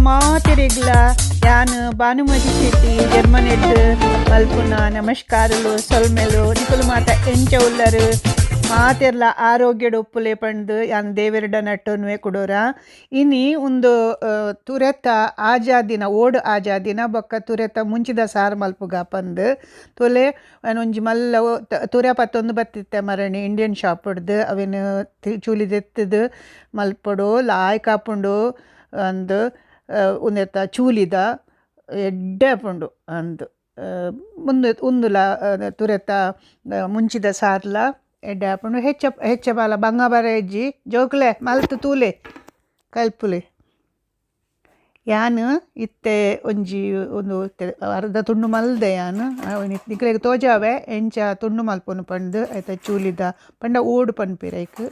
ಮಾತೆರೆಗ್ಲ ಯಾನ್ ಭಾನುಮತಿ ಶೆಟ್ಟಿ ಜರ್ಮನೆಟ್ ಮಲ್ಪುನ ನಮಸ್ಕಾರಲು ಸೊಲ್ಮೆಲು. ನಿಕುಲು ಮಾತ ಎಂಚ ಉಲ್ಲರು? ಮಾತೆರ್ಲ ಆರೋಗ್ಯಡ್ ಉಪ್ಪುಲೆ ಪಂದ್ ಯಾನ್ ದೇವೆರ್ಡ ನಟ್ಟೊನ್ವೆ ಕುಡೋರ. ಇನಿ ಉಂದು ತುರೆತ ಆಜಾದಿನ ಓಡು ಆಜಾದಿನ ಬೊಕ್ಕ ತುರೆತ ಮುಂಚಿದ ಸಾರು ಮಲ್ಪುಗ ಪಂದ್ ತೊಲೆ ಒಂಜಿ ಮಲ್ಲ ತುರೆ ಪತ್ತೊಂದು ಬತ್ತಿತ್ತೆ ಮರಣಿ ಇಂಡಿಯನ್ ಶಾಪ್ ಡ್ದ್ ಅವೆನ್ ಚೂಲಿ ದೆತ್ತುದು ಮಲ್ಪೊಡು ಲಾಯ್ಕ್ ಆಪುಂಡು ಅಂದ್ ಉಂದೆತ ಚೂಲಿದ ಎಡ್ಡೆ ಆಪುಂಡು ಅಂದ್ ಉಂದು ಉಂದುಲ ತುರೆತ ಮುಂಚಿದ ಸಾರ್ಲ ಎಡ್ಡೆ ಆಪುಂಡು. ಹೆಚ್ಚ ಹೆಚ್ಚ ಬಾಲ ಬಂಗ ಬರ ಇಜ್ಜಿ ಜೋಕುಲೆ ಮಲ್ತ್ ತೂಲೆ ಕಲ್ಪುಲೆ. ಯಾನ್ ಇತ್ತೆ ಒಂಜಿ ಉಂದು ಅರ್ಧ ತುಂಡು ಮಲ್ದೆ ಯಾನ್ ನಿಕ್ಲೆಗ್ ತೋಜಾವೆ ಎಂಚ ತುಂಡು ಮಲ್ಪುನು ಪಂದ್. ಐತ ಚೂಲಿದ ಪಂಡ ಓಡು ಪನ್ಪೆರ್ ಐಕ್,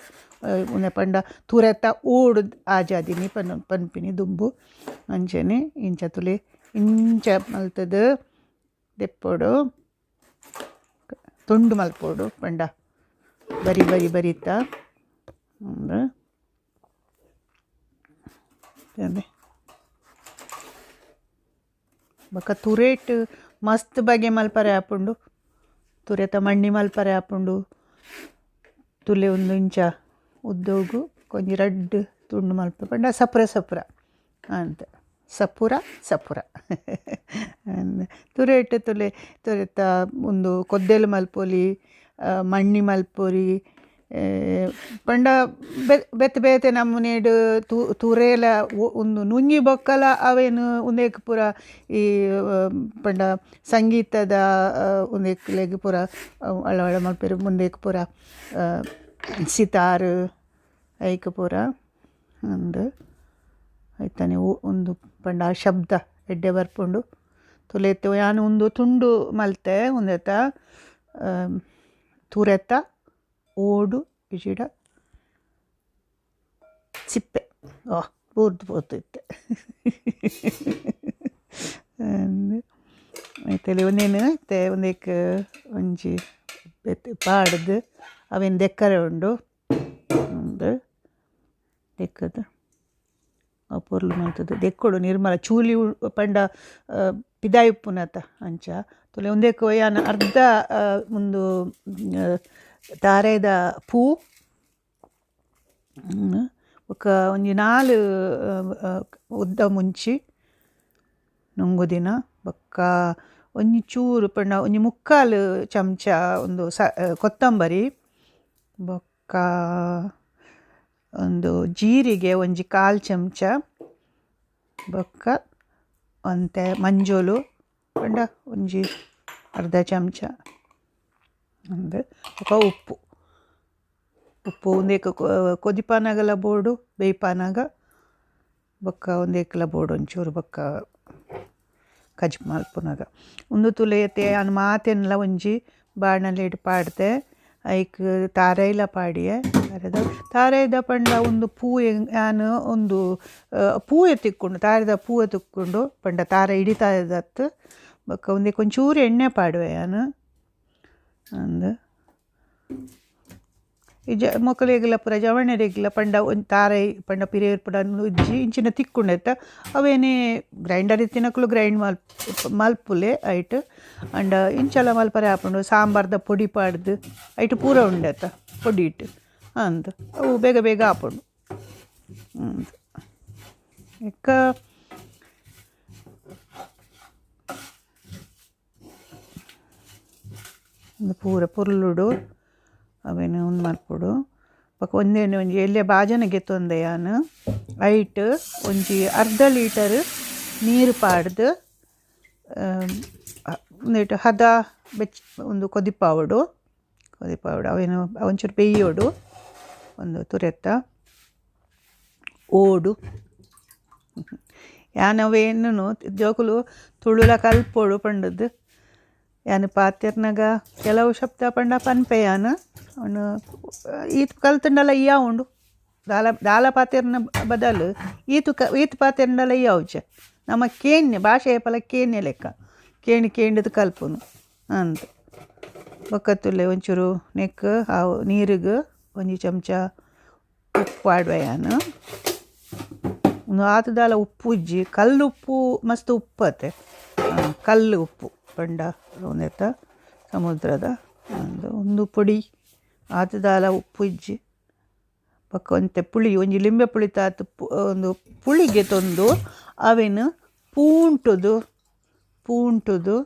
ಉಂದೆ ಪಂಡ ತುರೆತ ಓಡು ಆಜಾದಿನಿ ಪನ್ಪಿನಿ ದುಂಬು. ಅಂಚನೆ ಇಂಚ ತುಲೆ ಇಂಚ ಮಲ್ತುದು ದೆಪ್ಪೊಡು, ತುಂಡು ಮಲ್ಪೊಡು ಪಂಡ ಬರಿ ಬರಿ ಬರಿತ. ಬೊಕ್ಕ ತುರೇಟ್ ಮಸ್ತ್ ಬಗೆ ಮಲ್ಪರೆ ಆಪುಂಡು, ತುರೆತ ಮಣ್ಣಿ ಮಲ್ಪರೆ ಆಪುಂಡು. ತುಲೆ ಉಂದು ಇಂಚ ಉದ್ದೋಗು ಒಂಜಿ ರಡ್ಡ್ ತುಂಡು ಮಲ್ಪ ಪಂಡ ಸಪುರ ಸಪುರ ಅಂತ, ಸಪುರ ಸಪುರ. ತುರೇಟ್ ತುಲೆ ತುರೆತ ಉಂದು ಕೊದ್ದೆಲು ಮಲ್ಪೊಲಿ, ಮಣ್ಣಿ ಮಲ್ಪೊಲಿ, ಪಂಡ ಬೇತೆ ಬೇತೆ ನಮೂನೆಡ್ ತುರೇಲ ಉಂದು ನುಂಗಿ ಬೊಕ್ಕಲ ಅವೇನು ಉಂದೆಕ್ ಪೂರ ಈ ಪಂಡ ಸಂಗೀತದ ಉಂದೆಕ್ಲೆಗ್ ಪೂರ ಒಳ ಒಳ ಮಲ್ಪೆರ್. ಮುಂದೆಕ್ ಪೂರ ಸಿತಾರ್ ಐಕ್ ಪೂರ ಉಂದು ಐತನೆ ಉಂದು ಪಂಡ ಶಬ್ದ ಎಡ್ಡೆ ಬರ್ಪುಂಡು. ತುಲೆತ್ ಯಾನ್ ಉಂದು ತುಂಡು ಮಲ್ತೆ ಉಂದೆತ ತುರೆತ ಓಡು ಇಜಿಡ ಚಿಪ್ಪೆ ಬೂರ್ದು ಪೋತಿತ್ತೆ. ಐತಲೆ ಒಂದೇನು ಇತ್ತೆ ಒಂದೆಕ್ ಒಂಜಿ ಪಾಡ್ದು ಅವೇನು ದೆಕ್ಕರೆ ಉಂಡು. ಉಂದು ದೆಕ್ಕದು ಪೊರ್ಲು ಮಲ್ತುದು ದೆಕ್ಕೊಡು ನಿರ್ಮಲ ಚೂಲಿ ಪಂಡ ಪಿದಾಯಿ ಉಪ್ಪುನತ ಅಂಚ. ತುಲೆ ಉಂದೆಕ್ ಯಾನ್ ಅರ್ಧ ಉಂದು ತಾರೆದ ಪೂ ಬೊಕ್ಕ ಒಂಜಿ 4 ಉದ್ದ ಮುಂಚಿ ನುಂಗುದಿನ, ಬೊಕ್ಕ ಒಂಜಿ ಚೂರು ಪಂಡ ಒಂಜಿ 3/4 ಚಮಚ ಒಂದು ಕೊತ್ತಂಬರಿ, ಬೊಕ್ಕ ಒಂದು ಜೀರಿಗೆ ಒಂಜಿ 1/4 ಚಮಚ, ಬೊಕ್ಕ ಒಂತೆ ಮಂಜೋಲು ಪಂಡ ಒಂಜಿ ಅರ್ಧ ಚಮಚ ಅಂದ್, ಬೊಕ್ಕ ಉಪ್ಪು. ಉಪ್ಪು ಉಂದೆಕ್ ಕೊದಿಪಾನಾಗಲ ಬೋಡು, ಬೇಯ್ಪಾನಾಗ ಬೊಕ್ಕ ಉಂದೆಕ್ಲ ಬೋಡು ಒಂಚೂರು, ಬೊಕ್ಕ ಕಜ್ಜಿ ಮಲ್ಪುನಗ ಉಂದು ತುಲೆಯತೆ ಯಾನ್ ಮಾತೆನ್ಲ ಒಂಜಿ ಬಾಣಲೆಡ್ ಪಾಡ್ದೆ. ಐಕ್ ತಾರೈಲ ಪಾಡಿಯೆ. ತಾರೈದ ಪಂಡ ಉಂದು ಪೂ ಯಾನ್ ಉಂದು ಪೂವೆ ತಿಕ್ಕುಂಡು, ತಾರೆದ ಪೂವೆ ತಿಕ್ಕುಂಡು ಪಂಡ ತಾರೆ ಇಡೀ ತಾರೆದತ್ತು. ಬೊಕ್ಕ ಉಂದೆಕ್ ಒಂಚೂರು ಎಣ್ಣೆ ಪಾಡುವೆ ಯಾನ್ ಅಂದ್. ಇಜ ಮೊಕಲೆಗ್ಲ ಪೂರ ಜವಣೆರೆಗ್ಲ ಪಂಡ ಒಂಜಿ ತಾರೈ ಪಂಡ ಪಿರಿಯರ್ಪುಡ ಉಜ್ಜಿ ಇಂಚಿನ ತಿಕ್ಕುಂಡೆತ್ತ ಅವೇನೇ ಗ್ರೈಂಡರ್ ಇತ್ತಿನಕುಲು ಗ್ರೈಂಡ್ ಮಲ್ಪುಲೆ ಐಟ್. ಅಂಡ ಇಂಚಲ ಮಲ್ಪರೆ ಆಪುಂಡು. ಸಾಂಬಾರ್ದ ಪೊಡಿ ಪಾಡ್ದು ಐಟ್ ಪೂರ ಉಂಡೆತ್ತ ಪೊಡಿ ಇಟ್ಟು ಅಂದ್, ಅವು ಬೇಗ ಬೇಗ ಆಪುಂಡು ಅಂದ್. ಇಕ್ಕ ಉಂದು ಪೂರ ಪೊರ್ಲುಡು ಅವೇನು ಉಂದು ಮಲ್ಪೊಡು. ಬೊಕ್ಕ ಒಂದೇನು ಒಂಜಿ ಎಲ್ಯ ಬಾಜನ ಗೆತ್ತೊಂದೆ ಯಾನ್. ಐಟ್ ಒಂಜಿ ಅರ್ಧ ಲೀಟರ್ ನೀರು ಪಾಡ್ದು ಉಂದೆಟ್ ಹದ ಬೆಚ್ಚ ಉಂದು ಕೊದಿಪಾವೊಡು, ಕೊದಿಪಾವೊಡು ಅವೇನು ಒಂಚೂರು ಬೇಯೋಡು. ಒಂದು ತುರೆತ ಓಡು ಯಾನ್ ಅವೇನು ಜೋಕುಲು ತುಳುಲ ಕಲ್ಪೊಡು ಪಂಡುದು ಯಾನ್ ಪಾತೆರ್ನಗ ಕೆಲವು ಶಬ್ದ ಪಂಡ ಪನ್ಪೆ ಯಾನ್. ಅವನು ಈತ್ ಕಲ್ತುಂಡಲ ಇಯಾ ಉಂಡು, ದಾಲ ದಾಲ ಪಾತೆರ್ನ ಬದಲು ಈತು ಈತ್ ಪಾತೆರ್ಂಡಲ ಇಯಾವುಜೆ. ನಮ ಕೇನ್ಯ ಭಾಷೆ ಪಲ ಕೇನ್ಯ ಲೆಕ್ಕ ಕೇಣಿ ಕೇಂಡದು ಕಲ್ಪುನು ಅಂದ್. ಬೊಕ್ಕ ತುಲೆ ಒಂಚೂರು ನೆಕ್ ಆವು ನೀರಿಗೆ ಒಂಜಿ ಚಮಚ ಉಪ್ಪು ಪಾಡುವೆ ಯಾನ್. ಉಂದು ಆತದಾಲ ಉಪ್ಪು ಇಜ್ಜಿ, ಕಲ್ಲು ಉಪ್ಪು ಮಸ್ತ್ ಉಪ್ಪತ್ತೆ, ಕಲ್ಲು ಉಪ್ಪು ಪಂಡ ಒಂದೆತ್ತ ಸಮುದ್ರದ ಒಂದು ಒಂದು ಪೊಡಿ ಆತದಾಲ ಉಪ್ಪು ಇಜ್ಜಿ. ಬೊಕ್ಕ ಒಂತೆ ಪುಳಿ, ಒಂಜಿ ಲಿಂಬೆ ಪುಳಿತಾತ್ ಒಂದು ಪುಳಿಗೆ ತೊಂದು ಅವೆನ್ ಪೂಂಟುದು ಪೂಂಟುದು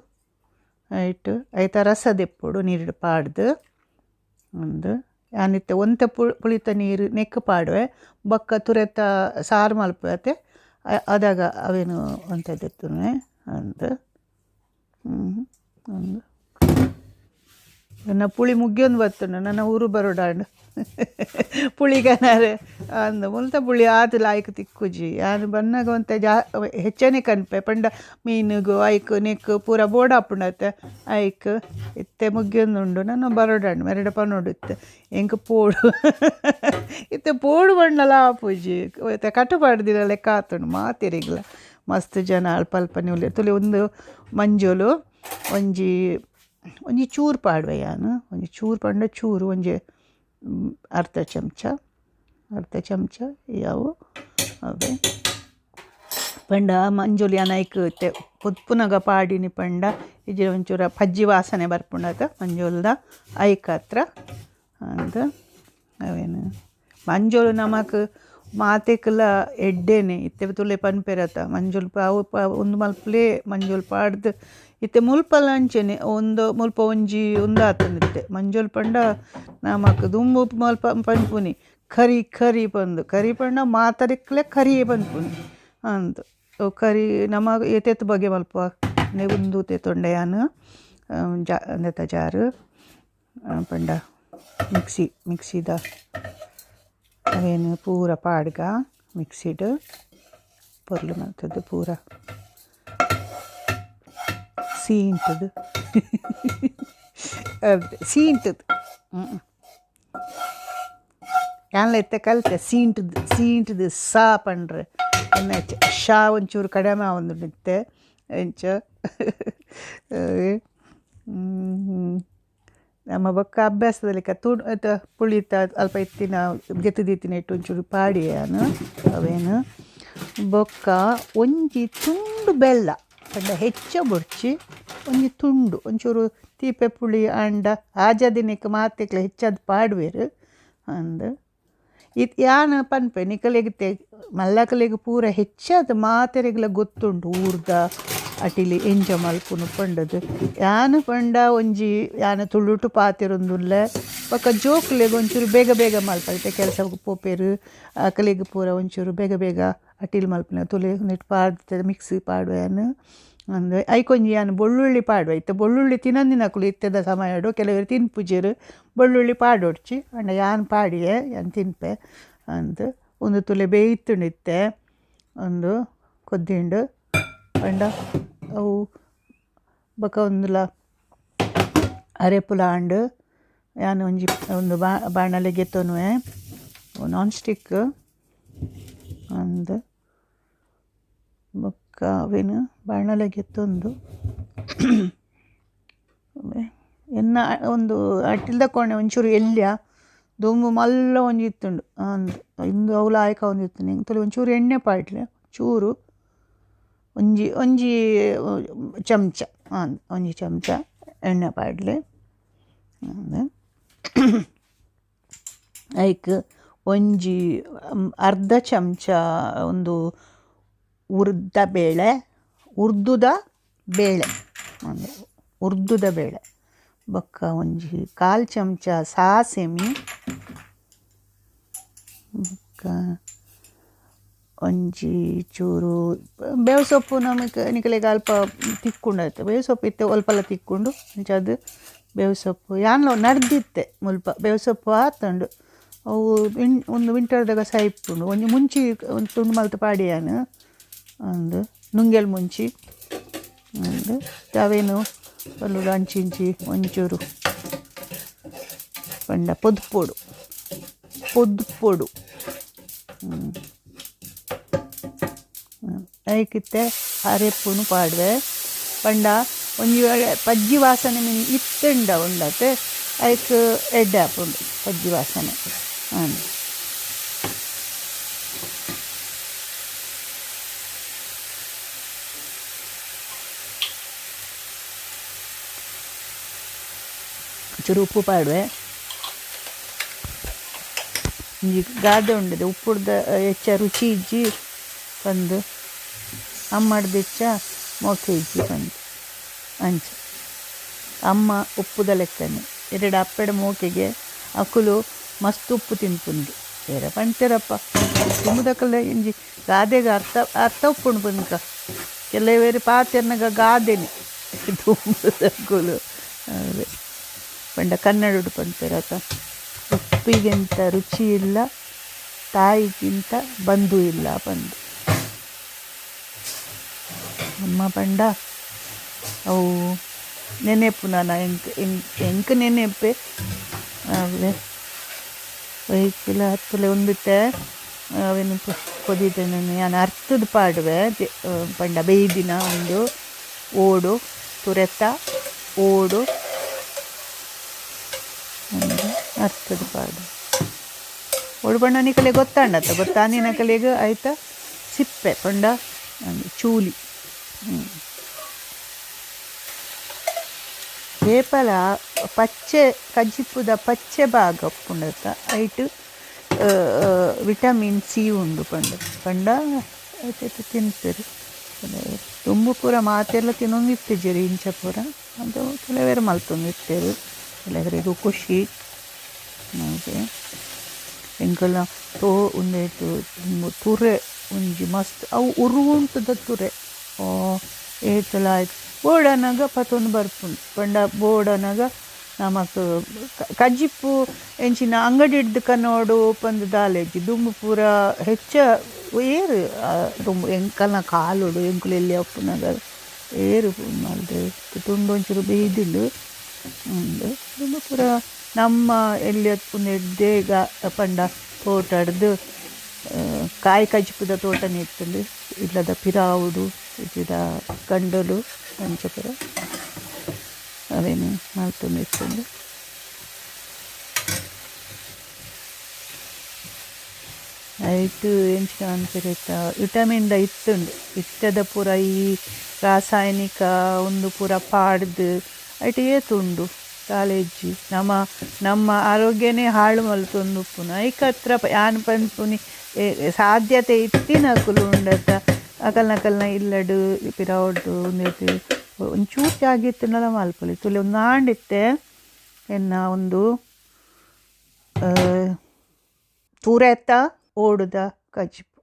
ಐಟ್ ಐತ ರಸ ದೆಪ್ಪೊಡು ನೀರು ಪಾಡ್ದು. ಒಂದು ಯಾನಿತ್ತೆ ಒಂತೆ ಪುಳಿತ ನೀರು ನೆಕ್ಕು ಪಾಡುವೆ, ಬೊಕ್ಕ ತುರೆತ ಸಾರು ಮಲ್ಪುವೆ ಅದಾಗ ಅವೇನು ಒಂತೆ ದೆತ್ತುನುವೆ. ಅಂದ್ ಒಂದು ನನ್ನ ಪುಳಿ ಮುಗಿಯೊಂದು ಬತ್ತುಂಡು, ನನ್ನ ಊರು ಬರೋಡಾಂಡ್ ಪುಳಿಗನಾರೆ ಅಂದ್ ಮುಲ್ತ ಪುಳಿ ಆತ್ ಲಾಯ್ಕ್ ತಿಕ್ಕುಜಿ. ಯಾನ್ ಬನ್ನಗ ಒಂತೆ ಹೆಚ್ಚನೆ ಕನ್ಪೆ ಪಂಡ ಮೀನುಗು ಐಕ್ ನೆಕ್ಕು ಪೂರ ಬೋಡಾಪುಂಡತೆ ಐಕ್ ಇತ್ತೆ ಮುಗಿಯೊಂದುಂಡು. ನನ್ನ ಬರೋಡಾಂಡ್ ಮೆರಡ ಪನೊಡು ಇತ್ತೆ ಎಂಕ್ ಪೋಡು ಇತ್ತೆ ಪೋಡು ಪಂಡಲ ಆಪುಜಿ, ಇತ್ತೆ ಕಟ್ಟು ಪಾಡ್ದಿನ ಲೆಕ್ಕ ಆತುಂಡು ಮಾತೆರಿಗ್ಲ. ಮಸ್ತ್ ಜನ ಅಲ್ಪ ಅಲ್ಪನೆ ಉಲ್ಲೆರ್. ತುಲೆ ಒಂದು ಮಂಜೊಲು ಒಂಜಿ ಒಂಜಿ ಚೂರು ಪಾಡುವೆ ಯಾನ್, ಒಂಜಿ ಚೂರು ಪಂಡ ಚೂರು ಒಂಜಿ ಅರ್ಧ ಚಮಚ ಅರ್ಧ ಚಮಚ ಯಾವು ಅವೇ ಪಂಡ ಮಂಜೊಲು ಯಾನ್ ಐಕ್ ಇತ್ತೆ ಪೊದ್ಪುನಗ ಪಾಡಿನಿ ಪಂಡ ಇಜ್ಜಿ ಒಂಚೂರ ಪಜ್ಜಿ ವಾಸನೆ ಬರ್ಪುಂಡತ ಮಂಜೊಲ್ದ ಐಕತ್ರ ಅಂದ್ ಅವೇನು ಮಂಜೊಲು ನಮಕ್ ಮಾತೆಕ್ಲ ಎಡ್ಡೆನೆ. ಇತ್ತೆ ತುಲೆ ಪನ್ಪೆರತ ಮಂಜೊಲು ಅವು ಉಂದು ಮಲ್ಪುಲೇ ಮಂಜೊಲು ಪಾಡ್ದು ಇತ್ತೆ ಮುಲ್ಪಲ ಅಂಚೆನೆ ಒಂದು ಮುಲ್ಪ ಒಂಜಿ ಉಂದಾತುಂಡು ಇತ್ತೆ ಮಂಜೊಲು ಪಂಡ ನಮಕ್ ದುಂಬು ಮಲ್ಪ ಪನ್ಪುನಿ ಕರಿ ಕರಿ ಪಂದು, ಕರಿ ಪಂಡ ಮಾತರಿಕ್ಲೆ ಕರಿಯೇ ಪನ್ಪುನಿ ಅಂದ್. ಕರಿ ನಮ ಏತೇತ್ ಬಗೆ ಮಲ್ಪ ಉಂದು ತೇತೊಂಡೆ ಯಾನ್ ಉಂದೆತ ಜಾರು ಪಂಡ ಮಿಕ್ಸಿ ಮಿಕ್ಸಿದ ಅವೇನು ಪೂರ ಪಾಡ್ಗ ಮಿಕ್ಸಿಡ್ ಪೊರ್ಲು ಮಲ್ತದ್ದು ಪೂರ ಸೀಂಟದು ಸೀಂಟದು ಯಾನ್ಲ ಇತ್ತೆ ಕಲ್ತೆ ಸೀಂಟದು ಸೀಂಟದು ಸಾ ಪಂಡ್ರೆ ಎನ್ನ ಶಾ ಒಂಚೂರು ಕಡಿಮೆ ಆವೊಂದುಂಡು ಇತ್ತೆ ಎಂಚ. ನಮ್ಮ ಬೊಕ್ಕ ಅಭ್ಯಾಸದ ಲೆಕ್ಕ ತೂಡು ಪುಳಿತ ಅಲ್ಪ ಇತ್ತಿನ ಗೆತ್ತುದಿತ್ತಿನ ಇಟ್ಟು ಒಂಚೂರು ಪಾಡಿ ಯಾನ್ ಅವೇನು. ಬೊಕ್ಕ ಒಂಜಿ ತುಂಡು ಬೆಲ್ಲ ಪಂಡ ಹೆಚ್ಚ ಬೊಡ್ಚಿ ಒಂಜಿ ತುಂಡು ಒಂಚೂರು ತೀಪೆ ಪುಳಿ ಆಂಡ ಆಜ ದಿನಕ್ಕೆ ಮಾತೆಕ್ಲ ಹೆಚ್ಚಾದ್ ಪಾಡುವೆರ್ ಅಂದ್. ಇತ್ ಯಾನ್ ಪನ್ಪೆ ನಿಕಲೆಗ್ ಮಲ್ಲಕಲೆಗ್ ಪೂರ ಹೆಚ್ಚಾದ್ ಮಾತೆರೆಗ್ಲ ಗೊತ್ತುಂಡು ಊರ್ದ ಅಟಿಲಿ ಎಂಚ ಮಲ್ಪುನು ಪಂಡದು. ಯಾನ್ ಪಂಡ ಒಂಜಿ ಯಾನ್ ತುಳುಟು ಪಾತೆರೊಂದುಲ್ಲೆ, ಬೊಕ್ಕ ಜೋಕುಲೆಗ್ ಒಂಚೂರು ಬೇಗ ಬೇಗ ಮಲ್ಪರೆ ಕೆಲಸಗ್ ಪೋಪೆರ್ ಅಕಲೆಗ್ ಪೂರ ಒಂಚೂರು ಬೇಗ ಬೇಗ ಅಟಿಲ್ ಮಲ್ಪುನ ತುಲೆ ಉಂದೆಟ್ ಪಾಡ್ದ್ ಮಿಕ್ಸಿ ಪಾಡುವೆ ಯಾನ್. ಅಂದ್ ಐಕೊಂಜಿ ಯಾನ್ ಬೊಳ್ಳುಳ್ಳಿ ಪಾಡುವೆ. ಇತ್ತೆ ಬೊಳ್ಳುಳ್ಳಿ ತಿನಂದಿನಕುಲು ಇತ್ತೆದ ಸಮಯಡು ಕೆಲವೆರ್ ತಿನ್ಪುಜೆರ್, ಬೊಳ್ಳುಳ್ಳಿ ಪಾಡೊಡ್ಚಿ ಆಂಡ ಯಾನ್ ಪಾಡಿಯೆ ಯಾನ್ ತಿನ್ಪೆ ಅಂದ್. ಉಂದು ತುಲೆ ಬೇಯ್ತುಂಡು ಇತ್ತೆ ಉಂದು ಕೊದ್ದಿಂಡು ಪಂಡ ಅವು ಬೊಕ ಉಂದುಲ ಅರೆಪುಲ ಆಂಡ್. ಯಾನ್ ಒಂಜಿ ಉಂದು ಬಾಣಲೆ ಗೆತ್ತೊನುವೆ ನಾನ್ ಸ್ಟಿಕ್ ಅಂದ್. ಬೊಕ್ಕ ಅವೆನ್ ಬಾಣಲೆ ಗೆತ್ತೊಂದು ಎನ್ನ ಒಂದು ಅಟಿಲ್ದ ಕೋಣೆ ಒಂಚೂರು ಎಲ್ಯ ದುಂಬು ಮಲ್ಲ ಒಂಜಿ ಇತ್ತುಂಡು ಅಂದ್ ಇಂದು ಅವ್ಲು ಆಯ್ಕ ಒಂದಿತ್ತುಂಡು. ಎಂಕ್ ತುಲೆ ಒಂಚೂರು ಎಣ್ಣೆ ಪಾಡ್ಲೆ ಚೂರು ಒಂಜಿ ಒಂಜಿ ಚಮಚ ಅಂದ್ ಒಂಜಿ ಚಮಚ ಎಣ್ಣೆ ಪಾಡ್ಲೆ ಅಂದ್. ಐಕ್ ಒಂಜಿ ಅರ್ಧ ಚಮಚ ಒಂದು ಉರ್ದ ಬೇಳೆ, ಉರ್ದುದ ಬೇಳೆ ಒಂದು ಉರ್ದುದ ಬೇಳೆ, ಬೊಕ್ಕ ಒಂಜಿ ಕಾಲು ಚಮಚ ಸಾಸಿಮೆ, ಬೊಕ್ಕ ಒಂಜಿ ಚೂರು ಬೇವು ಸೊಪ್ಪು ನಮಕ್ ನಿಕಲೆಗ್ ಅಲ್ಪ ತಿಕ್ಕುಂಡು ಬೇವು ಸೊಪ್ಪು ಇತ್ತೆ ಅಲ್ಪಲ ತಿಕ್ಕುಂಡು ಅಂಚಾದ್ ಬೇವು ಸೊಪ್ಪು ಯಾನ್ಲ ನಡ್ದಿತ್ತೆ ಮುಲ್ಪ ಬೇವು ಸೊಪ್ಪು ಆತುಂಡು. ಅವು ಉಂದು ವಿಂಟರ್ದಾಗ ಸೈಪುಂಡು. ಒಂಜಿ ಮುಂಚಿ ಒಂದು ತುಂಡು ಮಲ್ತ್ ಪಾಡಿಯಾನ್ ಅಂದ್ ನುಂಗೆಲ್ ಮುಂಚಿ ಅಂದ್. ಅವೇನು ಪಲ್ಲುಡು ಅಂಚಿ ಇಂಚಿ ಒಂಚೂರು ಪಂಡ ಪೊದ್ಪೊಡು ಪೊದ್ಪೊಡು ಐಕಿತ್ತೆ ಅರೆಪ್ಪುನು ಪಾಡುವೆ. ಪಂಡ ಒಂಜಿ ವೇಳೆ ಪಜ್ಜಿ ವಾಸನೆ ಮಿನಿ ಇತ್ತುಂಡ ಉಂಡತೆ ಐಕ್ ಎಡ್ಡೆ ಆಪುಂಡು ಪಜ್ಜಿ ವಾಸನೆ. ಚೂರು ಉಪ್ಪು ಪಾಡುವೆ. ಒಂಜಿ ಗಾದೆ ಉಂಡಿದೆ, ಉಪ್ಪುಡ್ದ ಹೆಚ್ಚ ರುಚಿ ಇಜ್ಜಿ ಪಂದು, ಅಮ್ಮಡ್ದು ಹೆಚ್ಚ ಮೋಕೆ ಇಜ್ಜಿ ಪಂದು. ಅಂಚ ಅಮ್ಮ ಉಪ್ಪುದ ಲೆಕ್ಕನೆ, ಎರಡು ಅಪ್ಪೆಡ ಮೋಕೆಗೆ ಅಕುಲು ಮಸ್ತ್ ಉಪ್ಪು ತಿನ್ಪುನ್ಗೆ. ಬೇರೆ ಪಂತೇರಪ್ಪ ತುಂಬುದಕಲ್ಲ ಇಂಜಿ ಗಾದೆಗೆ ಅರ್ಥ ಅರ್ಥ ಉಪ್ಪುಂಡು ಪನ್ಕ. ಕೆಲವೇರು ಪಾತೆರ್ನಗ ಗಾದೆನೆ ತುಂಬುದಕುಲು. ಅವೇ ಪಂಡ ಕನ್ನಡಡು ಪನ್ಪೆರತ, ಉಪ್ಪಿಗಿಂತ ರುಚಿ ಇಲ್ಲ, ತಾಯಿಗಿಂತ ಬಂಧು ಇಲ್ಲ ಪಂದು. ಅಮ್ಮ ಪಂಡ ಅವು ನೆನೆಪು ನನ ಎಂಕ್ ಎಂಕ್ ನೆನೆಪೆ. ಅವೇ ಒಯ್ಕಿಲ ಹತ್ತುಲೆ ಒಂದಿತ್ತೆ ಅವೇನು ಕೊದಿತೇನೆ ಯಾನ್ ಅರ್ತದ ಪಾಡುವೆ. ಪಂಡ ಬೇಯ್ದಿನ ಒಂದು ಓಡು ತುರೆತ ಓಡು ಅರ್ತದ ಪಾಡು. ಓಡು ಪಂಡ ನಿಕಲೆ ಗೊತ್ತಾಂಡತ್ತ, ಗೊತ್ತಾನಿನಕಲೆಗ್ ಐತ ಸಿಪ್ಪೆ ಪಂಡ ಚೂಲಿ. ಏಪಲ ಪಚ್ಚೆ ಕಜಿಪುದ ಪಚ್ಚೆ ಭಾಗ ಉಪ್ಪುಂಡತ್ತ, ಐಟ್ ವಿಟಮಿನ್ ಸಿ ಉಂಡು ಪಂಡ ಪಂಡ ಐತೆ ತಿನ್ಪೆರ್. ದುಂಬು ಪೂರ ಮಾತೆರ್ಲ ತಿನ್ನೊಂದಿತ್ತಿಜೆರ್ ಇಂಚ ಪೂರ, ಅದು ಕೆಲವೆರ್ ಮಲ್ತೊಂದಿತ್ತೆರ್, ಕೆಲವೆರೆಗ್ ಖುಷಿ. ಹಾಗೆ ಎಂಕಲ್ನ ತೋ ಉಂದೆಟ್ ತುರೆ ಒಂಜಿ ಮಸ್ತ್ ಅವು ಉರುಂಟುದ ತುರೆ ಏತಲ ಆಯ್ತು ಬೋಡನಗ ಪತೊಂದು ಬರ್ಪುಂಡು. ಪಂಡ ಬೋಡನಗ ನಮಕ್ ಕಜಿಪು ಎಂಚಿನ ಅಂಗಡಿಡ್ದು ಕನೋಡು ಪಂದ್ ದಾಲೇಜಿ. ದುಂಬು ಪೂರ ಹೆಚ್ಚ ಏರು ದುಂಬು ಎಂಕಲ್ನ ಕಾಲೊಡು ಎಂಕುಲು ಎಲ್ಯ ಉಪ್ಪುನಗ ಏರು ಮಲ್ದು ತುಂಡು ಒಂಚೂರು ಬೇಯ್ದುಂಡು ಉಂಡು. ದುಂಬು ಪೂರ ನಮ್ಮ ಎಲ್ಯ ಉಂದೆಡ್ದೆ ಪಂಡ ತೋಟಡ್ದು ಕಾಯಿ ಕಜಿಪುದ ತೋಟನೆ ಇತ್ತುಂಡು. ಇಲ್ಲದ ಪಿರಾವುಡು ಇಜ್ಜಿಡ ಕಂಡೊಲು ಅಂಚ ಪೂರ ಅವೇನು ಮಲ್ತೊಂದಿತ್ತುಂಡು. ಐಟ್ ಎಂಚಿನ ಪನ್ಪೆರ್ ವಿಟಮಿನ್ ದ ಇತ್ತುಂಡು. ಇತ್ತೆದ ಪೂರ ಈ ರಾಸಾಯನಿಕ ಉಂದು ಪೂರ ಪಾಡ್ದು ಐಟ್ ಏತ್ ಉಂಡು ದಾಲ ಇಜ್ಜಿ. ನಮ್ಮ ನಮ್ಮ ಆರೋಗ್ಯನೇ ಹಾಳು ಮಲ್ತೊಂದು ಉಪ್ಪುನು. ಐಕತ್ರ ಯಾನ್ ಪನ್ಪುನಿ ಸಾಧ್ಯತೆ ಇತ್ತಿನಕುಲು ಉಂಡತ್ತ ಅಕಲ್ನಕಲ್ನ ಇಲ್ಲಡ್ ಪಿರವುಡ್ದು ಉಂದೆಟ್ ಒಂಚೂರು ಜಾಗೆ ಇತ್ತುಂಡಲ ಮಲ್ಪೊಲಿ. ತುಲೆ ಒಂದು ಆಂಡಿತ್ತೆ ಎನ್ನ ಒಂದು ತುರೆತ ಓಡುದ ಕಜಿಪು.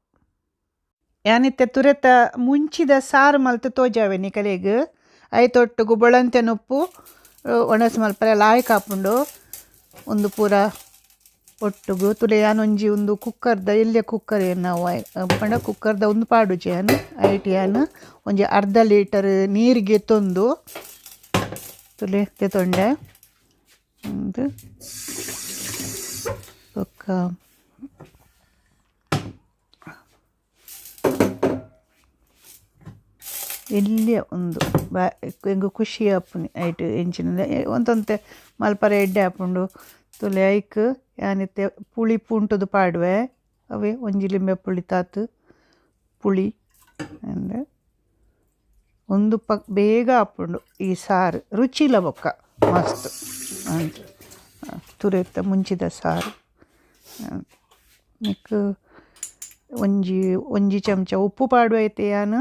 ಯಾನಿತ್ತೆ ತುರೆತ ಮುಂಚಿದ ಸಾರು ಮಲ್ತು ತೋಜಾವೆ ನಿಕಲೆಗ್. ಐತೊಟ್ಟುಗು ಬೊಳಂತೆನುಪ್ಪು ಒಣಸು ಮಲ್ಪರೆ ಲಾಯ್ಕ್ ಆಪುಂಡು. ಒಂದು ಪೂರ ಒಟ್ಟುಗು ತುಲೆ ಯಾನೊಂಜಿ ಒಂದು ಕುಕ್ಕರ್ದ ಎಲ್ಯ ಕುಕ್ಕರ್ ನಾವು ಪಂಡ ಕುಕ್ಕರ್ದ ಒಂದು ಪಾಡುಜಿ ಯಾನ್. ಐಟ್ ಯಾನ್ ಒಂಜಿ ಅರ್ಧ ಲೀಟರ್ ನೀರು ಗೆತ್ತೊಂದು ತುಲೆ ದೆತೊಂಡೆ. ಒಂದು ಬೊಕ್ಕ ಎಲ್ಯ ಒಂದು ಎಂಕ್ ಖುಷಿ ಆಪುನಿ ಐಟ್ ಎಂಚಿನ ಒಂತೊಂತೆ ಮಲ್ಪರೆ ಎಡ್ಡೆ ಆಪುಂಡು. ತುಲೆ ಐಕ್ ಯಾನಿತ್ತೆ ಪುಳಿ ಪುಂಟುದು ಪಾಡುವೆ, ಅವೇ ಒಂಜಿ ಲಿಂಬೆ ಪುಳಿ ತಾತ್ ಪುಳಿ ಅಂದ್ ಒಂದು ಬೇಗ ಆಪುಂಡು ಈ ಸಾರು, ರುಚಿಲ ಬೊಕ್ಕ ಮಸ್ತ್ ಅಂದ್ ತುರೆತ ಮುಂಚಿದ ಸಾರು. ನೆಕ್ಕ್ ಒಂಜಿ ಒಂಜಿ ಚಮಚ ಉಪ್ಪು ಪಾಡುವೆ ಐತೆ ಯಾನ್,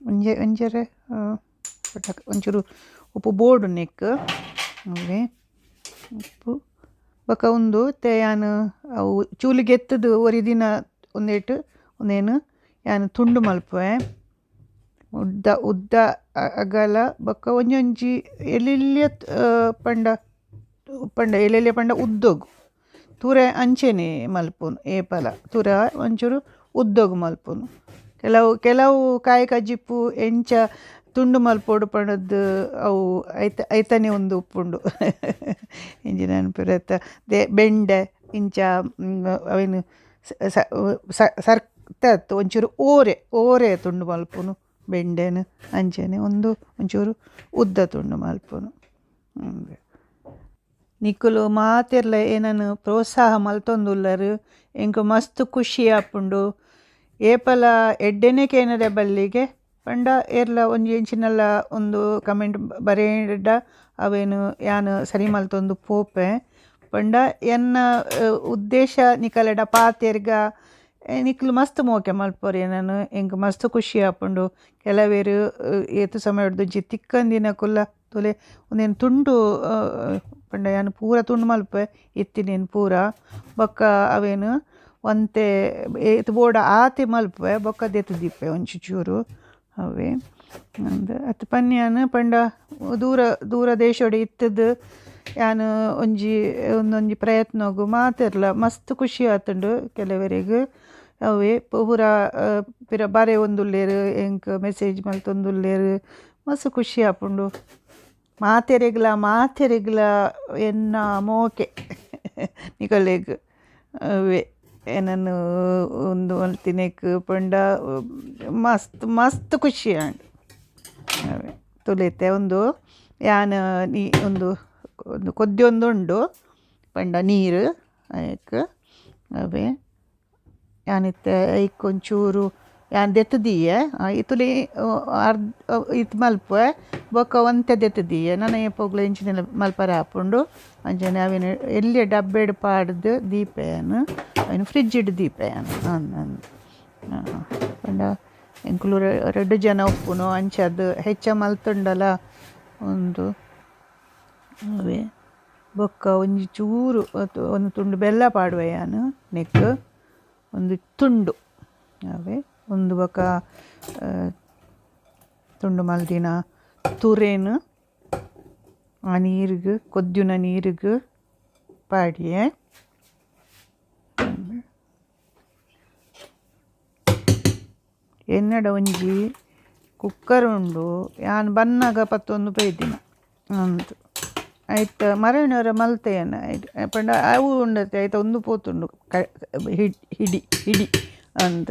ಒಂಜೆ ಒಂಜರೆ ಒಂಚೂರು ಉಪ್ಪು ಬೋಡು ನೆಕ್ಕ್ ಅವೇ ಉಪ್ಪು. ಬೊಕ ಉಂದು ಇತ್ತೆ ಯಾನ್ ಅವು ಚೂಲಿಗೆತ್ತುದು ಒರಿ ದಿನ ಉಂದೆಟ್ ಉಂದೇನು ಯಾನ್ ತುಂಡು ಮಲ್ಪುವೆ. ಉದ್ದ ಉದ್ದ ಅಗಲ ಬೊಕ ಒಂಜೊಂಜಿ ಎಲ್ಯ ಪಂಡ ಪಂಡ ಎಲ್ಯ ಪಂಡ ಉದ್ದೊಗು ತುರೆ ಅಂಚೆನೆ ಮಲ್ಪುನು ಏಪಲ ತುರೆ ಒಂಚೂರು ಉದ್ದೊಗು ಮಲ್ಪುನು. ಕೆಲವು ಕೆಲವು ಕಾಯಿ ಕಜಿಪು ಎಂಚ ತುಂಡು ಮಲ್ಪೊಡು ಪಂಡದ್ದು ಅವು ಐತ ಐತನೆ ಒಂದು ಉಪ್ಪುಂಡು. ಎಂಚಿನ ಪನ್ಪೆರ್ ಬೆಂಡೆ ಇಂಚ ಅವೇನು ಸರ್ತ ಒಂಚೂರು ಓರೆ ಓರೆ ತುಂಡು ಮಲ್ಪುನು ಬೆಂಡೆನ್ ಅಂಚನೆ ಒಂದು ಒಂಚೂರು ಉದ್ದ ತುಂಡು ಮಲ್ಪುನು. ನಿಕುಲು ಮಾತೆರ್ಲ ಏನನ್ ಪ್ರೋತ್ಸಾಹ ಮಲ್ತೊಂದುಲ್ಲರ್, ಎಂಕ್ ಮಸ್ತ್ ಖುಷಿ ಆಪುಂಡು. ಏಪಲ ಎಡ್ಡೆನೆ ಕೇನರೆ ಬಲ್ಲಿಗೆ. ಪಂಡ ಏರ್ಲ ಒಂಜಿ ಎಂಚಿನಲ್ಲ ಒಂದು ಕಮೆಂಟ್ ಬರೇಂಡ ಅವೇನು ಯಾನ್ ಸರಿ ಮಲ್ತೊಂದು ಪೋಪೆ. ಪಂಡ ಎನ್ನ ಉದ್ದೇಶ ನಿಕಲೆಡ ಪಾತೆರ್ಗ ನಿಕ್ಲು ಮಸ್ತ್ ಮೋಕೆ ಮಲ್ಪೊರು ಎನನ್, ಎಂಕ್ ಮಸ್ತ್ ಖುಷಿ ಆಪುಂಡು. ಕೆಲವೆರ್ ಏತ್ ಸಮಯೊಡ್ದಿಂಚಿ ತಿಕ್ಕಂದಿನಕುಲ್ಲ ತೂಲೆ ಉಂದೆನ್ ತುಂಡು ಪಂಡ ಯಾನ್ ಪೂರ ತುಂಡು ಮಲ್ಪುವೆ ಇತ್ತಿನೇನ್ ಪೂರ. ಬೊಕ್ಕ ಅವೇನು ಒಂತೆ ಏತ್ ಬೋಡ ಆತೆ ಮಲ್ಪುವೆ ಬೊಕ್ಕ ದೆತ್ತ್ ದೀಪೆ ಒಂಜಿ ಚೂರು ಅವೇ ಅಂದ್ ಅತ್ ಪನ್ಯಾನ್. ಪಂಡ ದೂರ ದೂರ ದೇಶೊಡು ಇತ್ತುದು ಯಾನ್ ಒಂಜಿ ಒಂದೊಂಜಿ ಪ್ರಯತ್ನಗು ಮಾತೆರ್ಲ ಮಸ್ತ್ ಖುಷಿ ಆತುಂಡು ಕೆಲವರೆಗ್. ಅವೇ ಪೂರ ಪಿರ ಬರೆಯೊಂದುಲ್ಲೆರ್, ಎಂಕ್ ಮೆಸೇಜ್ ಮಲ್ತೊಂದುಲ್ಲೆರ್, ಮಸ್ತ್ ಖುಷಿ ಆಪುಂಡು. ಮಾತೆರೆಗ್ಲ ಮಾತೆರೆಗ್ಲ ಎನ್ನ ಮೋಕೆ ನಿಕಲೆಗ್. ಅವೇ ಎನನ್ ಉಂದು ಮಲ್ತಿನೆಕ್ ಪಂಡ ಮಸ್ತ್ ಮಸ್ತ್ ಖುಷಿ ಆಂಡ್. ಅವೇ ತುಲೆತೆ ಉಂದು ಯಾನ್ ಉಂದು ಒಂದು ಕೊದ್ಯೊಂದುಂಡು ಪಂಡ ನೀರು ಐಕ್. ಅವೇ ಯಾನಿತ್ತೆ ಐಕ್ ಒಂಚೂರು ಯಾನ್ ದೆತ್ತ್ ದೀಯೆ ಇತುಲೆ ಅರ್ಧ ಇತ್ ಮಲ್ಪುವೆ ಬೊಕ್ಕ ಒಂತೆ ದೆತ್ತ್ ದೀಯೆ ನನ ಏಪೊಗ್ಲ ಇಂಚಿನೆಲ ಮಲ್ಪರೆ ಆಪುಂಡು. ಅಂಚನೆ ಅವೆನ್ ಎಲ್ಯ ಡಬ್ಬೆಡ್ ಪಾಡ್ದ್ ದೀಪೆ ಯಾನ್, ಅವೆನ್ ಫ್ರಿಡ್ಜ್ ದೀಪೆ ಯಾನ್. ಅಂದ್ ಪಂಡ ಎಂಕುಲು ರಡ್ಡ್ ಜನ ಉಪ್ಪುನು, ಅಂಚಾದ್ ಹೆಚ್ಚ ಮಲ್ತುಂಡಲ ಉಂದು. ಅವೇ ಬೊಕ್ಕ ಒಂಜಿ ಚೂರು ಒಂದು ತುಂಡು ಬೆಲ್ಲ ಪಾಡುವೆ ಯಾನ್ ನೆಕ್ಕ್, ಒಂದು ತುಂಡು. ಅವೇ ಒಂದು ಬೊಕ್ಕ ತುಂಡು ಮಲ್ದಿನ ತುರೆನ್ ಆ ನೀರಿಗೆ ಕೊದ್ಯುನ ನೀರಿಗೆ ಪಾಡಿಯೆ. ಎನ್ನಡ ಒಂಜಿ ಕುಕ್ಕರ್ ಉಂಡು, ಯಾನ್ ಬನ್ನಗ ಪತ್ತೊಂದು ಪೋಯ್ದಿನ ಅಂದ್ ಐತ ಮರಣರ ಮಲ್ತೆಯನ ಪಂಡ ಅವು ಉಂಡತೆ ಐತ ಒಂದು ಪೋತುಂಡು ಹಿಡಿ ಹಿಡಿ ಅಂದ್.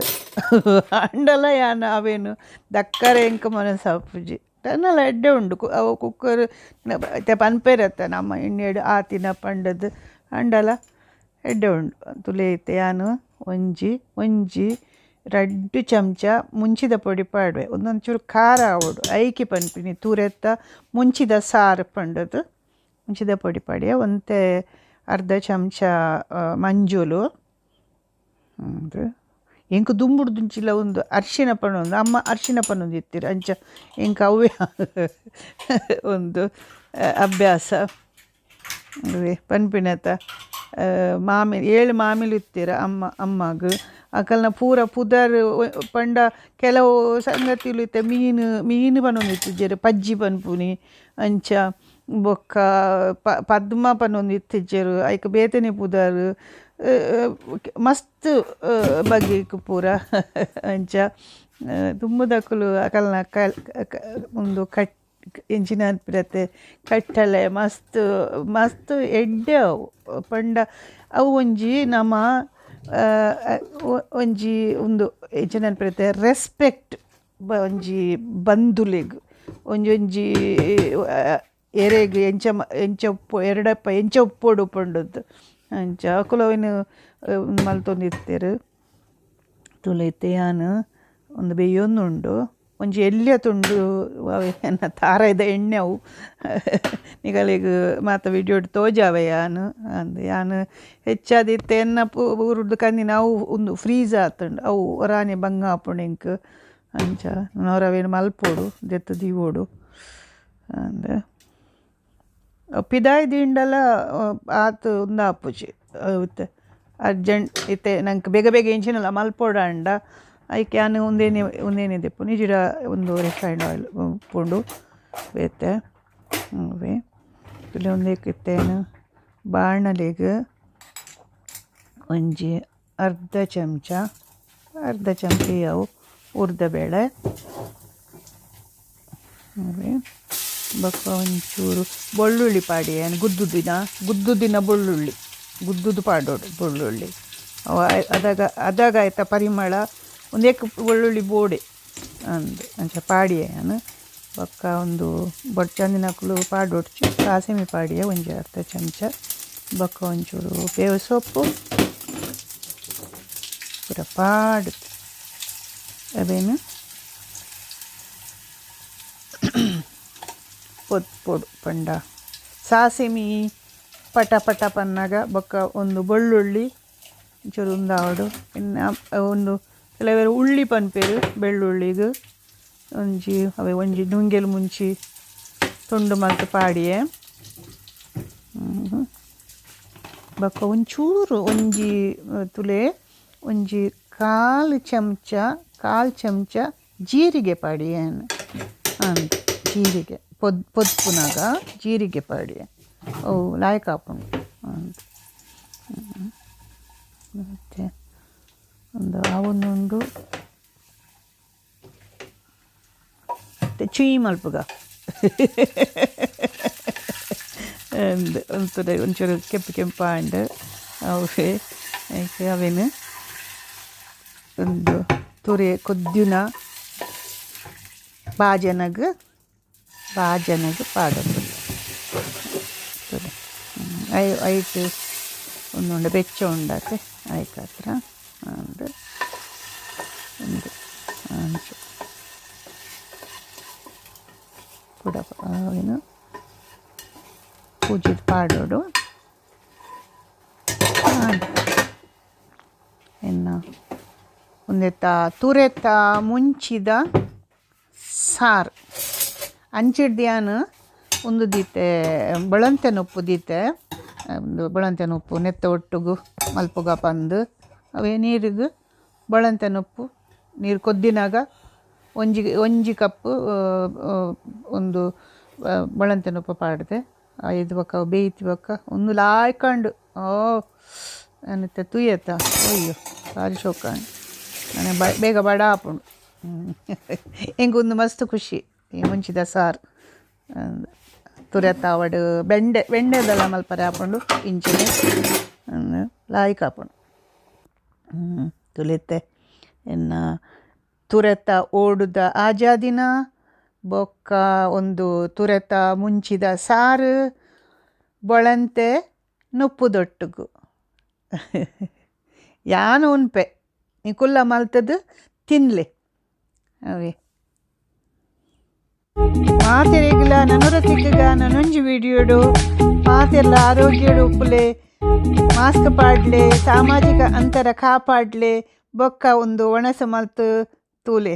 ಅಂಡಲ ಯಾನ್ ಅವೇನು ದಕ್ಕರೆ ಎಂಕ್ ಮನಸ್ಸಾಪುಜಿ. ತನ್ನಲ ಎಡ್ಡೆ ಉಂಡು ಅವು ಕುಕ್ಕರ್. ಇತ್ತೆ ಪನ್ಪೆರತ್ತ ನಮ್ಮ ಇಂಡಿಯಾಡ್ ಆತಿನ ಪಂಡದ್, ಅಂಡಲ ಎಡ್ಡೆ ಉಂಡು. ತುಲೆ ಇತ್ತೆ ಯಾನ್ ಒಂಜಿ ಒಂಜಿ ರಡ್ಡ್ ಚಮಚ ಮುಂಚಿದ ಪೊಡಿ ಪಾಡುವೆ. ಒಂದೊಂಚೂರು ಖಾರ ಆವೊಡು ಐಕೆ ಪನ್ಪಿನಿ ತುರೆತ ಮುಂಚಿದ ಸಾರು ಪಂಡದು. ಮುಂಚಿದ ಪೊಡಿ ಪಾಡಿಯೆ ಒಂತೆ ಅರ್ಧ ಚಮಚ ಮಂಜೊಲು. ಎಂಕ್ ದುಂಬುಡ್ದುಂಚಿಲ ಒಂದು ಅರ್ಶಿನ ಪನೊಂದು ಅಮ್ಮ ಅರ್ಶಿನ ಪನೊಂದು ಇತ್ತೆರ್, ಅಂಚ ಎಂಕ್ ಅವ್ವೇ ಒಂದು ಅಭ್ಯಾಸ. ಪನ್ಪಿನತ ಮಾಮಿ ಏಳು ಮಾಮಿಲು ಇತ್ತೆರ್ ಅಮ್ಮ ಅಮ್ಮಗ್, ಅಕಲ್ನ ಪೂರ ಪುದರ್ ಪಂಡ ಕೆಲವು ಸಂಗತಿಲು ಇತ್ತೆ ಮೀನು ಮೀನು ಪನೊಂದು ಇತ್ತಿಜ್ಜೆರ್, ಪಜ್ಜಿ ಪನ್ಪುನಿ ಅಂಚ. ಬೊಕ್ಕ ಪದ್ಮ ಪನೊಂದು ಇತ್ತಿಜ್ಜೆರ್, ಐಕ್ ಬೇತೆನೆ ಪುದರ್ ಮಸ್ತ್ ಬಗೆಕ್ ಪೂರ. ಅಂಚ ದುಂಬುದಕುಲು ಅಕಲ್ನ ಉಂದು ಕಟ್ ಎಂಚಿನ ಪನ್ಪಿನತೆ ಕಟ್ಟಳೆ ಮಸ್ತ್ ಮಸ್ತ್ ಎಡ್ಡೆ ಅವು. ಪಂಡ ಅವು ಒಂಜಿ ನಮ ಒಂಜಿ ಉಂದು ಎಂಚಿನ ಪನ್ಪಿನತೆ ರೆಸ್ಪೆಕ್ಟ್ ಒಂಜಿ ಬಂಧುಲೆಗ್ ಒಂಜೊಂಜಿ ಎರೆಗ್ ಎಂಚ ಎಂಚ ಉಪ್ಪು ಎರಡಪ್ಪ ಎಂಚ ಉಪ್ಪೊಡು ಪಂಡುದು ಅಂಚ ಅಕುಲು ಅವೆನ್ ಮಲ್ತೊಂದಿತ್ತೆರ್. ತೂಲೆ ಇತ್ತೆ ಯಾನ್ ಉಂದು ಬೇಯೊಂದುಂಡು. ಒಂಜಿ ಎಲ್ಯ ತುಂಡು ಅವೆನ ತಾರಾಯಿದ ಎಣ್ಣೆ ಅವು ನಿಕಲೆಗ್ ಮಾತ ವಿಡಿಯೋಡ್ ತೋಜಾವೆ ಯಾನ್. ಅಂದ್ ಯಾನ್ ಹೆಚ್ಚಾದ್ ಇತ್ತೆ ಎನ್ನ ಊರುಡ್ದು ಕಂದಿನ ಅವು ಉಂದು ಫ್ರೀಜ್ ಆತುಂಡು, ಅವು ಒರಾನೆ ಬಂಗ ಆಪುಂಡು ಎಂಕ್. ಅಂಚ ನನೊರ ಅವೆನ್ ಮಲ್ಪೊಡು ದೆತ್ತ್ ದೀವೊಡು. ಅಂದ್ ಪಿದಾಯಿ ದೀಂಡಲ ಆತ್ ಉಂದಾಪುಜಿ ಇತ್ತೆ ಅರ್ಜೆಂಟ್ ಇತ್ತೆ ನಂಕ್ ಬೇಗ ಬೇಗ ಎಂಚಿನಲ ಮಲ್ಪೊಡಾಂಡ ಐಕ್ ಯಾನ್ ಉಂದೇನೆ ಉಂದೇನೆ ದೆಪ್ಪುನು. ಇಜಿಡ ಉಂದು ರಿಫೈನ್ಡ್ ಆಯಿಲ್ ಉಪ್ಪುಂಡು ಬೇತೆ. ಅವೇ ಉಂದೆಕ್ ಇತ್ತೆ ಯಾನ್ ಬಾಣಲೆಗ್ ಒಂಜಿ ಅರ್ಧ ಚಮಚ ಅರ್ಧ ಚಮಚ ಅವು ಉರ್ದ ಬೇಳೆ, ಅವೇ ಬೊಕ್ಕ ಒಂಚೂರು ಬೊಳ್ಳುಳ್ಳಿ ಪಾಡಿ. ಯಾನ್ ಗುದ್ದುದಿನ ಗುದ್ದುದಿನ ಬೊಳ್ಳುಳ್ಳಿ ಗುದ್ದುದು ಪಾಡೊಡು ಬೊಳ್ಳುಳ್ಳಿ. ಅವು ಅದಾಗ ಅದಾಗ ಆಯ್ತ ಪರಿಮಳ ಒಂದೇಕ್ ಬೆಳ್ಳುಳ್ಳಿ ಬೋಡೆ ಅಂದ್ ಅಂಚ ಪಾಡಿಯೆ ಯಾನ್. ಬೊಕ್ಕ ಉಂದು ಬೊಡ್ಚಂದಿನಕುಲು ಪಾಡೊಡ್ಚಿ ಸಾಸಿಮೆ ಪಾಡಿಯೆ ಒಂಜಿ ಅರ್ಧ ಚಮಚ. ಬೊಕ್ಕ ಒಂಚೂರು ಬೇವು ಸೊಪ್ಪು ಪೂರ ಪಾಡ್ದ್ ಅವೆನ್ ಪೊತ್ಪೊಡು ಪಂಡ ಸಾಸಿಮಿ ಪಟ ಪಟ ಪನ್ನಗ ಬೊಕ್ಕ ಒಂದು ಬೆಳ್ಳುಳ್ಳಿ ಒಂಚೂರು ಉಂದಾವೊಡು. ಇನ್ನು ಒಂದು ಕೆಲವೆರ್ ಉಳ್ಳಿ ಪನ್ಪೆರ್ ಬೆಳ್ಳುಳ್ಳಿಗ್ ಒಂಜಿ ಅವೆ ಒಂಜಿ ನುಂಗೆಲ್ ಮುಂಚಿ ತುಂಡು ಮಲ್ತ್ ಪಾಡಿಯೆ. ಬೊಕ್ಕ ಒಂಚೂರು ಒಂಜಿ ತುಲೆ ಒಂಜಿ ಕಾಲು ಚಮಚ ಕಾಲು ಚಮಚ ಜೀರಿಗೆ ಪಾಡಿಯೆ ಅಂದ್ ಜೀರಿಗೆ ಪೊದ್ ಪೊದ್ಪುನಗ ಜೀರಿಗೆ ಪಾಡಿಯೆ ಅವು ಲಾಯ್ಕ್ ಆಪುಂಡು ಅಂದ್. ಮತ್ತು ಉಂದು ಆವೊಂದುಂಡು ಚುಯಿ ಮಲ್ಪುಗ ಅಂದ್ ಒಂತುಡೆ ಒಂಚೂರು ಕೆಂಪು ಕೆಂಪಾಂಡ್ ಅವೇ ಐಕ್ ಅವೆನ್ ಉಂದು ತುರೆ ಕೊದ್ಯುನ ಬಾಜನಗ್ ಬಾಜನಗ್ ಪಾಡೊಂದುಲ್ಲೆ ತೂಲೆ ಐಟ್ ಉಂದು ಬೆಚ್ಚ ಉಂಡತೆ ಐಕಾತ್ರ ಅಂದ್ ಉಂದು ಅಂಚ ಕುಡ ಅವೆನ್ ಪೂಜಿದ್ ಪಾಡೊಡು. ಎನ್ನ ಉಂದೆತ ತುರೆತ ಮುಂಚಿದ ಸಾರ್ ಅಂಚಿಡ್ದ್ ಯಾನ್ ಉಂದು ದೀತೆ ಬಳಂತೆ ನುಪ್ಪು ದೀತೆ ಉಂದು ಬಳಂತೆ ನುಪ್ಪು ನೆತ್ತ ಒಟ್ಟುಗು ಮಲ್ಪುಗ ಪಂದ್ ಅವೇ ನೀರುಗು ಬಳಂತೆ ನುಪ್ಪು ನೀರು ಕೊದ್ದಿನಾಗ ಒಂಜಿ ಒಂಜಿ ಕಪ್ ಉಂದು ಬಳಂತೆ ನುಪ್ಪು ಪಾಡ್ದೆ ಐದು ಬೊಕ್ಕ ಬೇಯ್ತಿ ಬೊಕ್ಕ ಉಂದು ಲಾಯ್ಕ್ ಆಂಡ್. ಓ ಯಾನ್ ಇತ್ತೆ ತೂಯೆತ ಅಯ್ಯೋ ಬಾರಿ ಶೋಕಾಂಡ್ ಬೇಗ ಬಡ ಆಪುಂಡು. ಎಂಕ್ ಉಂದು ಮಸ್ತ್ ಖುಷಿ ಈ ಮುಂಚಿದ ಸಾರ್ ತುರೆತ ಆವಡ್ ಬೆಂಡೆ ಬೆಂಡೆದಲ ಮಲ್ಪರೆ ಆಪುಂಡು ಇಂಚನೆ ಲಾಯ್ಕ್ ಆಪುಂಡು. ತುಲಿತೆ ಎನ್ನ ತುರೆತ ಓಡುದ ಆಜಾದಿನ ಬೊಕ್ಕ ಒಂದು ತುರೆತ ಮುಂಚಿದ ಸಾರು ಬೊಳಂತೆ ನುಪ್ಪುದೊಟ್ಟುಗು ಯಾನ್ ಉನ್ಪೆ ನಿಕುಲ್ಲ ಮಲ್ತುದು ತಿನ್ಲೆ ಅವೇ. ಮಾತೆರೆಗ್ಲ ನನೊರ ತಿಕ್ಕುಗ ನನೊಂಜಿ ವಿಡಿಯೋಡು. ಮಾತೆರ್ಲ ಆರೋಗ್ಯಡು ಉಪ್ಪುಲೆ, ಮಾಸ್ಕ್ ಪಾಡ್ಲೆ, ಸಾಮಾಜಿಕ ಅಂತರ ಕಾಪಾಡ್ಲೆ, ಬೊಕ್ಕ ಉಂದು ಒಣಸು ಮಲ್ತ್ ತೂಲೆ.